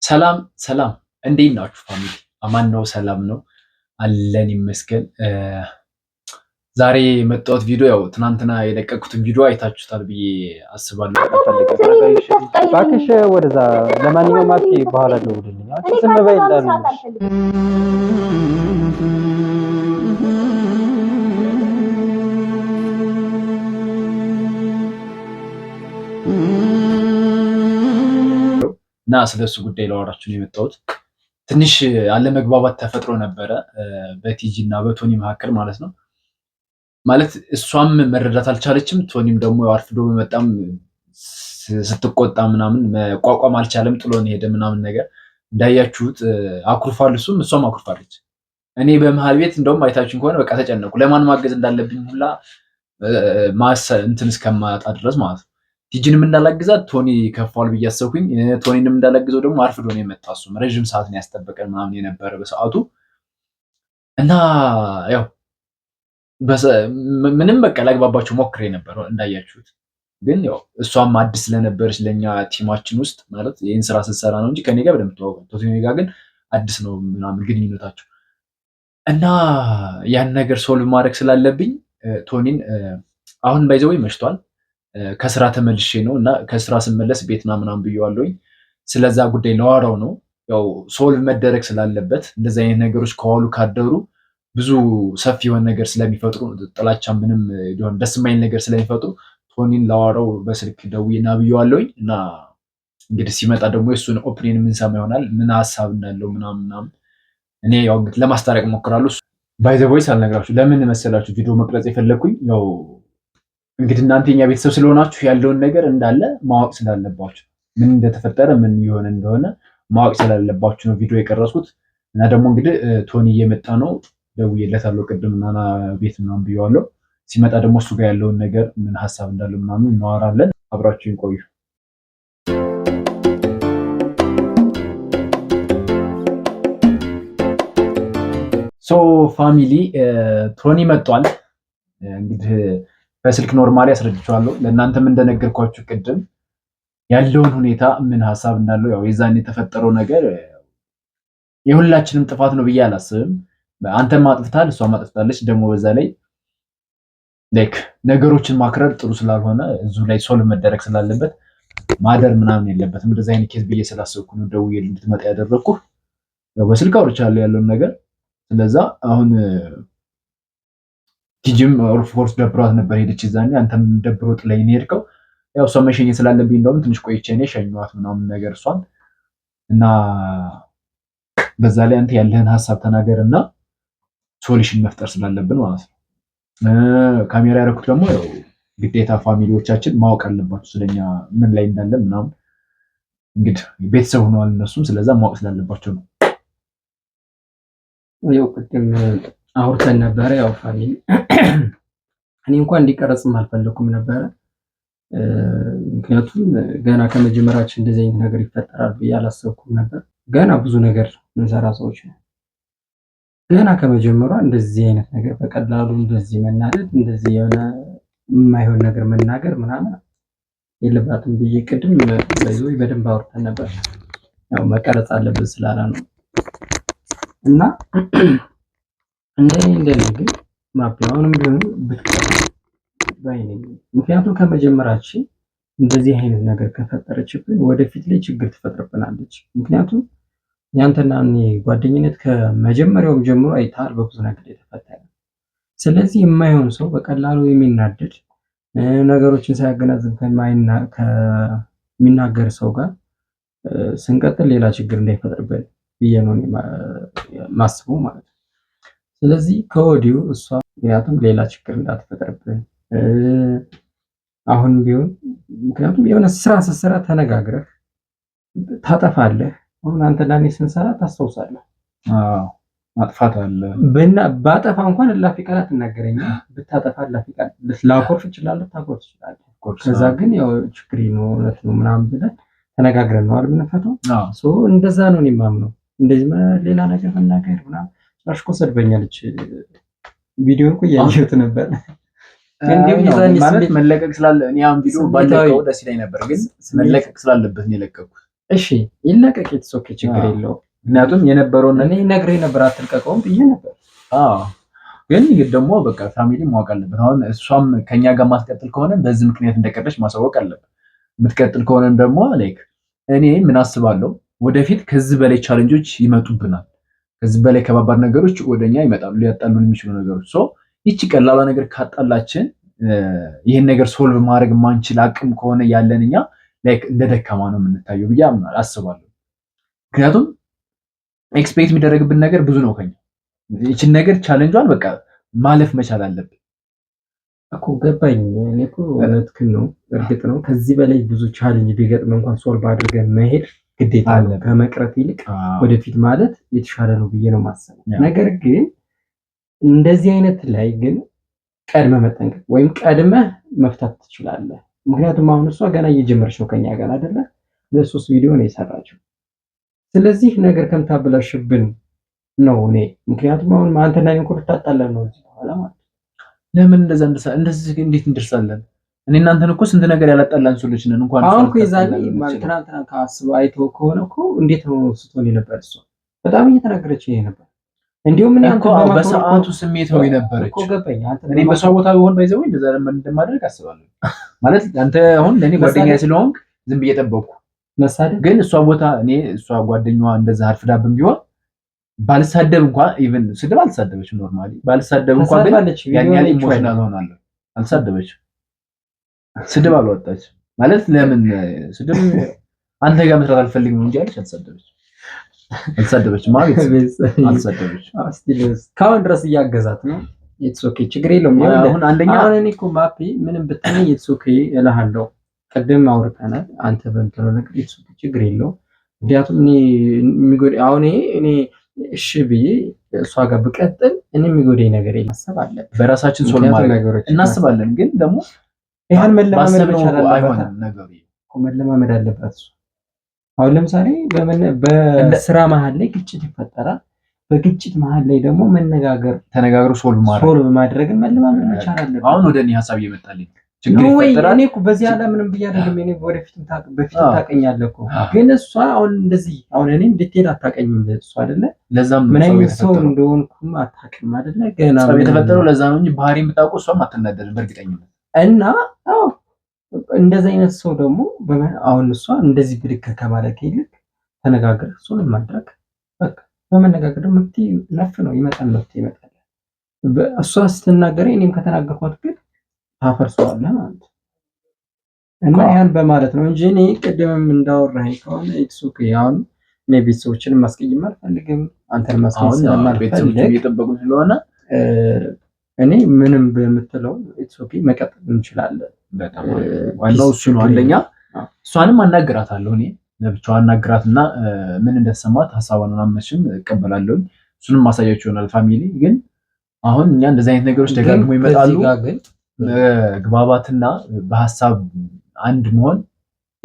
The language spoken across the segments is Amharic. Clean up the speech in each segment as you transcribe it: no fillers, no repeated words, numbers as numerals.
ሰላም ሰላም፣ እንዴት ናችሁ family? አማን ነው፣ ሰላም ነው አለን ይመስገን። ዛሬ የመጣሁት ቪዲዮ ያው ትናንትና የለቀኩትን ቪዲዮ አይታችሁታል ብዬ አስባለሁ። እባክሽ ወደዛ። ለማንኛውም አጥቂ በኋላ ደውልልኝ። አንቺ ዝም በይ እንዳልኩሽ። እና ስለሱ ጉዳይ ላወራችሁ ነው የመጣሁት። ትንሽ አለመግባባት ተፈጥሮ ነበረ በቲጂ እና በቶኒ መካከል ማለት ነው። ማለት እሷም መረዳት አልቻለችም። ቶኒም ደግሞ አርፍዶ በመጣም ስትቆጣ ምናምን መቋቋም አልቻለም። ጥሎን ሄደ ምናምን ነገር እንዳያችሁት አኩርፏል። እሱም እሷም አኩርፋለች። እኔ በመሀል ቤት እንደውም አይታችን ከሆነ በቃ ተጨነቁ። ለማን ማገዝ እንዳለብኝ ሁላ እንትን እስከማጣ ድረስ ማለት ነው። ቲጂንም እንዳላግዛት ቶኒ ከፏል ብዬ አሰብኩኝ። ቶኒንም እንዳላግዘው ደግሞ አርፍዶ ነው የመጣ። እሱም ረዥም ሰዓት ነው ያስጠበቀን ምናምን የነበረ በሰዓቱ እና ያው ምንም በቃ ላግባባቸው ሞክሬ ነበር እንዳያችሁት። ግን ያው እሷም አዲስ ስለነበረች ለእኛ team ኣችን ውስጥ ማለት ይህን ስራ ስትሰራ ነው እንጂ ከኔ ጋር በደንብ ተዋወቅን። ቶኒ ጋር ግን አዲስ ነው ምናምን ግንኙነታቸው እና ያን ነገር solve ማድረግ ስላለብኝ ቶኒን አሁን by the way መሽቷል። ከስራ ተመልሼ ነው እና ከስራ ስመለስ ቤትና ምናምን ብየዋለሁኝ። ስለዛ ጉዳይ ለዋራው ነው ያው solve መደረግ ስላለበት እንደዚህ አይነት ነገሮች ከዋሉ ካደሩ ብዙ ሰፊ የሆነ ነገር ስለሚፈጥሩ ጥላቻ ምንም ሊሆን ደስ የማይል ነገር ስለሚፈጥሩ ቶኒን ላወራው በስልክ ደውዬ ና ብየዋለሁኝ። እና እንግዲህ ሲመጣ ደግሞ የእሱን opinion የምንሰማ ይሆናል። ምን ሀሳብ እንዳለው ምናምን ምናምን እኔ ያው እንግዲህ ለማስታረቅ እሞክራለሁ። by the way ሳልነግራችሁ ለምን መሰላችሁ ቪዲዮ መቅረጽ የፈለግኩኝ ያው እንግዲህ እናንተ የኛ ቤተሰብ ስለሆናችሁ ያለውን ነገር እንዳለ ማወቅ ስላለባችሁ ምን እንደተፈጠረ ምን የሆነ እንደሆነ ማወቅ ስላለባችሁ ነው ቪዲዮ የቀረጽኩት። እና ደግሞ እንግዲህ ቶኒ እየመጣ ነው፣ ደውዬለታለሁ ቅድም እና ቤት ምናምን ብየዋለሁ። ሲመጣ ደግሞ እሱ ጋር ያለውን ነገር ምን ሀሳብ እንዳለው ምናምን እናወራለን። አብራችሁን ቆዩ። So family ቶኒ መጥቷል። እንግዲህ በስልክ normally አስረድቼዋለሁ። ለእናንተም እንደነገርኳችሁ ቅድም ያለውን ሁኔታ ምን ሀሳብ እንዳለው ያው የዛን የተፈጠረው ነገር የሁላችንም ጥፋት ነው ብዬ አላስብም። አንተም አጥፍተሃል፣ እሷም አጥፍታለች። ደግሞ በዛ ላይ like ነገሮችን ማክረር ጥሩ ስላልሆነ እዚሁ ላይ solve መደረግ ስላለበት ማደር ምናምን የለበትም። እንደዚህ አይነት case ብዬ ስላሰብኩ ነው ደውዬ እንድትመጣ ያደረግኩ። ያው በስልክ አውርቻለሁ ያለውን ነገር። ስለዛ አሁን ቲጂም of course ደብሯት ነበር ሄደች። ዛኔ አንተም ደብሮ ጥለኸኝ ነው የሄድከው። ያው እሷን መሸኘት ስላለብኝ እንደውም ትንሽ ቆይቼ እኔ ሸኘኋት ምናምን ነገር እሷን እና በዛ ላይ አንተ ያለህን ሀሳብ ተናገር እና solution መፍጠር ስላለብን ማለት ነው። ካሜራ ያደረኩት ደግሞ ያው ግዴታ family ዎቻችን ማወቅ አለባቸው ስለኛ ምን ላይ እንዳለን ምናምን እንግዲህ ቤተሰብ ሆነዋል እነሱም፣ ስለዛ ማወቅ ስላለባቸው ነው። ያው ቅድም አውርተን ነበረ። ያው family እኔ እንኳን እንዲቀረጽም አልፈለኩም ነበረ። ምክንያቱም ገና ከመጀመራችን እንደዚህ አይነት ነገር ይፈጠራል ብዬ አላሰብኩም ነበር። ገና ብዙ ነገር እንሰራ ሰዎች ነው። ገና ከመጀመሯ እንደዚህ አይነት ነገር በቀላሉ እንደዚህ መናደድ፣ እንደዚህ የሆነ የማይሆን ነገር መናገር ምናምን የለባትም ብዬ ቅድም በዚህ በደንብ አውርተን ነበር። ያው መቀረጽ አለብን ስላለ ነው እና እንደኔ እንደኔ ግን ማፒ አሁንም ቢሆን ብትቀር ባይ ነኝ። ምክንያቱም ከመጀመራችን እንደዚህ አይነት ነገር ከፈጠረችብን ወደፊት ላይ ችግር ትፈጥርብናለች። ምክንያቱም ያንተና እኔ ጓደኝነት ከመጀመሪያውም ጀምሮ አይተሃል፣ በብዙ ነገር የተፈተነ። ስለዚህ የማይሆን ሰው በቀላሉ የሚናደድ ነገሮችን ሳያገናዝብ ከሚናገር ሰው ጋር ስንቀጥል ሌላ ችግር እንዳይፈጥርብን ብዬ ነው ማስበው ማለት ነው። ስለዚህ ከወዲሁ እሷ ምክንያቱም ሌላ ችግር እንዳትፈጥርብን አሁን ቢሆን ምክንያቱም የሆነ ስራ ስትሰራ ተነጋግረህ ታጠፋለህ። አሁን አንተ እና እኔ ስንሰራ ታስታውሳለህ። ማጥፋት አለ። ባጠፋ እንኳን እላፊ ቃላት እናገረኛል። ብታጠፋ እላፊ ቃል ላኮርፍ እችላለሁ፣ ታኮርፍ እችላለህ። ከዛ ግን ያው ችግር ነው እውነት ነው ምናምን ብለን ተነጋግረን ነው አይደል የምንፈታው። እንደዛ ነው እኔ የማምነው። እንደዚህ ሌላ ነገር መናገር ምናምን ጭራሽ እኮ ሰድበኛለች። ቪዲዮ እኮ እያየሁት ነበር። ማለት መለቀቅ ስላለ እኔ አሁን ቪዲዮ ባለቀው ደስ ይለኝ ነበር፣ ግን መለቀቅ ስላለበት ነው የለቀኩት። እሺ ይለቀቅ፣ it's okay፣ ችግር የለውም። ምክንያቱም የነበረውን እኔ ነግሬ ነበር አትልቀቀውም ብዬ ነበር። አዎ ግን ደግሞ በቃ family ማወቅ አለበት። አሁን እሷም ከኛ ጋር ማትቀጥል ከሆነ በዚህ ምክንያት እንደቀረች ማሳወቅ አለበት። የምትቀጥል ከሆነ ደግሞ like እኔ ምን አስባለሁ ወደፊት ከዚህ በላይ challenge ኦች ይመጡብናል። ከዚህ በላይ ከባባድ ነገሮች ወደኛ ይመጣሉ፣ ሊያጣሉን የሚችሉ ነገሮች። So ይቺ ቀላሏ ነገር ካጣላችን ይህን ነገር solve ማድረግ የማንችል አቅም ከሆነ ያለን እኛ like እንደ ደካማ ነው የምንታየው ብዬ አስባለሁ። ምክንያቱም expect የሚደረግብን ነገር ብዙ ነው ከኛ። ይችን ነገር challenge ኧን በቃ ማለፍ መቻል አለብን እኮ ገባኝ። እኔ እኮ እውነትህን ነው፣ እርግጥ ነው ከዚህ በላይ ብዙ challenge ቢገጥም እንኳን solve አድርገን መሄድ ግዴታ ነው። ከመቅረት ይልቅ ወደፊት ማለት የተሻለ ነው ብዬ ነው የማስበው። ነገር ግን እንደዚህ አይነት ላይ ግን ቀድመህ መጠንቀቅ ወይም ቀድመህ መፍታት ትችላለህ። ምክንያቱም አሁን እሷ ገና እየጀመረች ነው ከኛ ጋር አይደለ? ለሶስት ቪዲዮ ነው የሰራችው። ስለዚህ ነገር ከምታበላሽብን ነው እኔ ምክንያቱም አሁን አንተና እኔ እኮ ልታጣለን ነው እዚህ በኋላ ማለት። ለምን እንደዛ እንደዚህ እንዴት እንደርሳለን? እኔ እናንተን እኮ ስንት ነገር ያላጣላን ሰዎች ነን። እንኳን አሁን እኮ የዛኔ ትናንትና ካስበው አይቶ ከሆነ እኮ እንዴት ነው ስትሆን የነበር እሷ በጣም እየተናገረች ነበር። እንዲሁም እኔ እኮ በሰዓቱ ስሜታዊ ነበረች እኮ ገባኝ። አንተ እኔ በሷ ቦታ ብሆን ባይዘው እንደዛ እንደማደርግ አስባለሁ። ማለት አንተ አሁን ለኔ ጓደኛ ስለሆንክ ዝም ብዬ ጠበቅኩ መሳደብ፣ ግን እሷ ቦታ እኔ እሷ ጓደኛዋ እንደዛ አርፍዳብን ቢሆን ባልሳደብ እንኳን even ስድብ አልተሳደበችም። Normally ባልሳደብ እንኳን ግን ያን ያህል emotional ሆናለሁ። አልተሳደበችም፣ ስድብ አልወጣች ማለት ለምን ስድብ አንተ ጋር መስራት አልፈልግም እንጂ አለች። አልተሳደበችም፣ አልተሳደበችም ማለት አልተሳደበችም። እስካሁን ድረስ እያገዛት ነው። It's okay፣ ችግር የለውም። አሁን አንደኛ አሁን እኔ እኮ ማፒ ምንም ብትለኝ it's okay እልሃለሁ። ቅድም አውርተናል። አንተ በምትለው ነገር it's okay፣ ችግር የለውም። ምክንያቱም እኔ የሚጎዳ አሁን እኔ እሺ ብዬ እሷ ጋር ብቀጥል እኔ የሚጎዳኝ ነገር የለም። ማሰብ አለብን፣ በራሳችን solve ማድረግ እናስባለን። ግን ደግሞ ይሄን መለማመድ መቻል አለባት። ነገሩ መለማመድ አለባት እሷ። አሁን ለምሳሌ በስራ መሀል ላይ ግጭት ይፈጠራል። በግጭት መሀል ላይ ደግሞ መነጋገር፣ ተነጋግሮ solve ማድረግ solve ማድረግን መለማመድ መቻል አለባት። አሁን ወደ እኔ ሀሳብ እየመጣልኝ ችግር ይፈጠራል። እኔ እኮ በዚህ አላ ምንም ብዬ አይደለም። እኔ ወደፊትም በፊትም ታውቀኛለህ እኮ ግን እሷ አሁን እንደዚህ አሁን እኔ እንድትሄድ አታውቀኝም እሷ አይደለ? ለዛም ምን አይነት ሰው እንደሆንኩም አታውቅም አይደለ? ገና ጸብ የተፈጠረው ለዛ ነው እንጂ ባህሪን ብታውቀው እሷም አትናደድም በእርግጠኝነት። እና አዎ እንደዚህ አይነት ሰው ደግሞ አሁን እሷ እንደዚህ ብድግ ከማለት ይልቅ ተነጋግረህ እሱን ማድረግ በቃ በመነጋገር ደግሞ መፍትሄ ነፍ ነው ይመጣል፣ መፍትሄ ይመጣል። እሷ ስትናገረ እኔም ከተናገርኳት ግን ታፈርሰዋለህ ማለት ነው። እና ያን በማለት ነው እንጂ እኔ ቅድምም እንዳወራኸኝ ከሆነ it's okay። አሁን እኔ ቤተሰቦችን ማስቀየም አልፈልግም፣ አንተን ማስቀየም ስለማልፈልግ እየጠበቁ ስለሆነ እኔ ምንም በምትለው it's okay መቀጠል እንችላለን። በጣም ዋናው እሱ ነው። አንደኛ እሷንም አናግራታለሁ እኔ ለብቻዋ አናግራትና ምን እንደተሰማት ሀሳቧን ምናምን መቼም እቀበላለሁ። እሱንም ማሳያችሁ ይሆናል። Family ግን አሁን እኛ እንደዚህ አይነት ነገሮች ደጋግሞ ይመጣሉ። መግባባትና በሀሳብ አንድ መሆን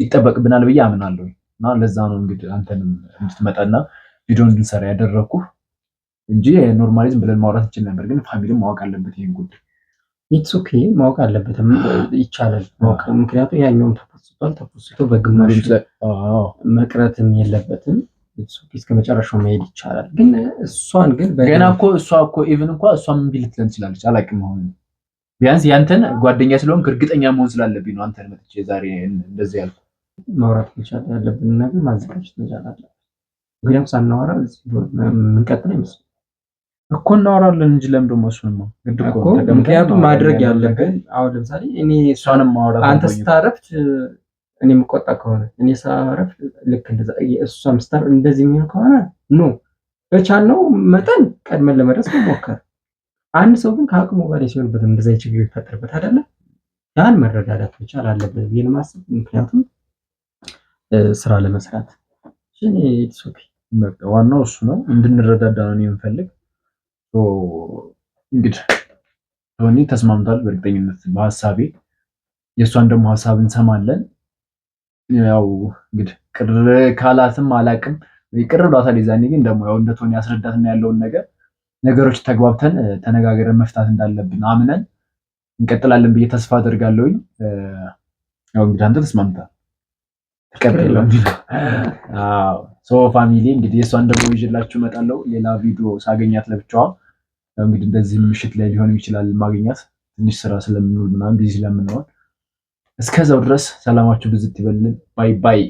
ይጠበቅብናል ብዬ አምናለሁ። እና ለዛ ነው እንግዲህ አንተንም እንድትመጣና ቪዲዮ እንድንሰራ ያደረኩህ እንጂ normally ዝም ብለን ማውራት እንችል ነበር። ግን family ማወቅ አለበት ይሄን ጉዳይ። It's okay ማወቅ አለበት፣ ይቻላል ማወቅ። ምክንያቱም ያኛውም ተፖስቷል፣ ተፖስቶ በግማሽ መቅረትም የለበትም። It's okay እስከ መጨረሻው መሄድ ይቻላል። ግን እሷን ግን ገና እኮ እሷ እኮ even እንኳ እሷም እምቢ ልትለን ትችላለች። አላውቅም አሁን ቢያንስ ያንተን ጓደኛ ስለሆንክ እርግጠኛ መሆን ስላለብኝ ነው አንተን መጥቼ ዛሬ እንደዚህ ያልኩህ። ማውራት መቻል ያለብን ነገር ማዘጋጀት መቻል አለብን። ምክንያቱም ሳናወራ የምንቀጥል አይመስልም እኮ እናወራለን እንጂ ለምን ደግሞ እሱንማ ግድ እኮ ምክንያቱም ማድረግ ያለብን አሁን ለምሳሌ እኔ እሷንም ማውራት አንተ ስታረፍት እኔ የምቆጣ ከሆነ እኔ ሳረፍት ልክ እንደዛ እሷም ስታረፍት እንደዚህ የሚሆን ከሆነ no በቻልነው መጠን ቀድመን ለመድረስ መሞከር። አንድ ሰው ግን ከአቅሙ በላይ ሲሆንበት እንደዛ ችግር ይፈጠርበት አይደለ? ያን መረዳዳት መቻል አለብን ብዬ ነው የማስብ። ምክንያቱም ስራ ለመስራት እኔ it's okay በቃ ዋናው እሱ ነው፣ እንድንረዳዳ ነው የምፈልግ። እንግዲህ ቶኒ ተስማምቷል በእርግጠኝነት በሀሳቤ። የእሷን ደግሞ ሀሳብ እንሰማለን። ያው እንግዲህ ቅር ካላትም አላቅም ቅር ብሏታል። የዛኔ ግን ደግሞ ያው እንደ ቶኒ ያስረዳትና ያለውን ነገር ነገሮች ተግባብተን ተነጋግረን መፍታት እንዳለብን አምነን እንቀጥላለን ብዬ ተስፋ አደርጋለሁኝ። ያው እንግዲህ አንተ ተስማምተሃል። ተቀበል። አዎ so family፣ እንግዲህ እሷን ደግሞ ይዤላችሁ እመጣለሁ። ሌላ ቪዲዮ ሳገኛት ለብቻዋ፣ እንግዲህ እንደዚህ ምሽት ላይ ሊሆንም ይችላል ማገኛት፣ ትንሽ ስራ ስለምንውል ምናምን busy ስለምንሆን። እስከዛው ድረስ ሰላማችሁ ብዝት ይበልልን። Bye bye።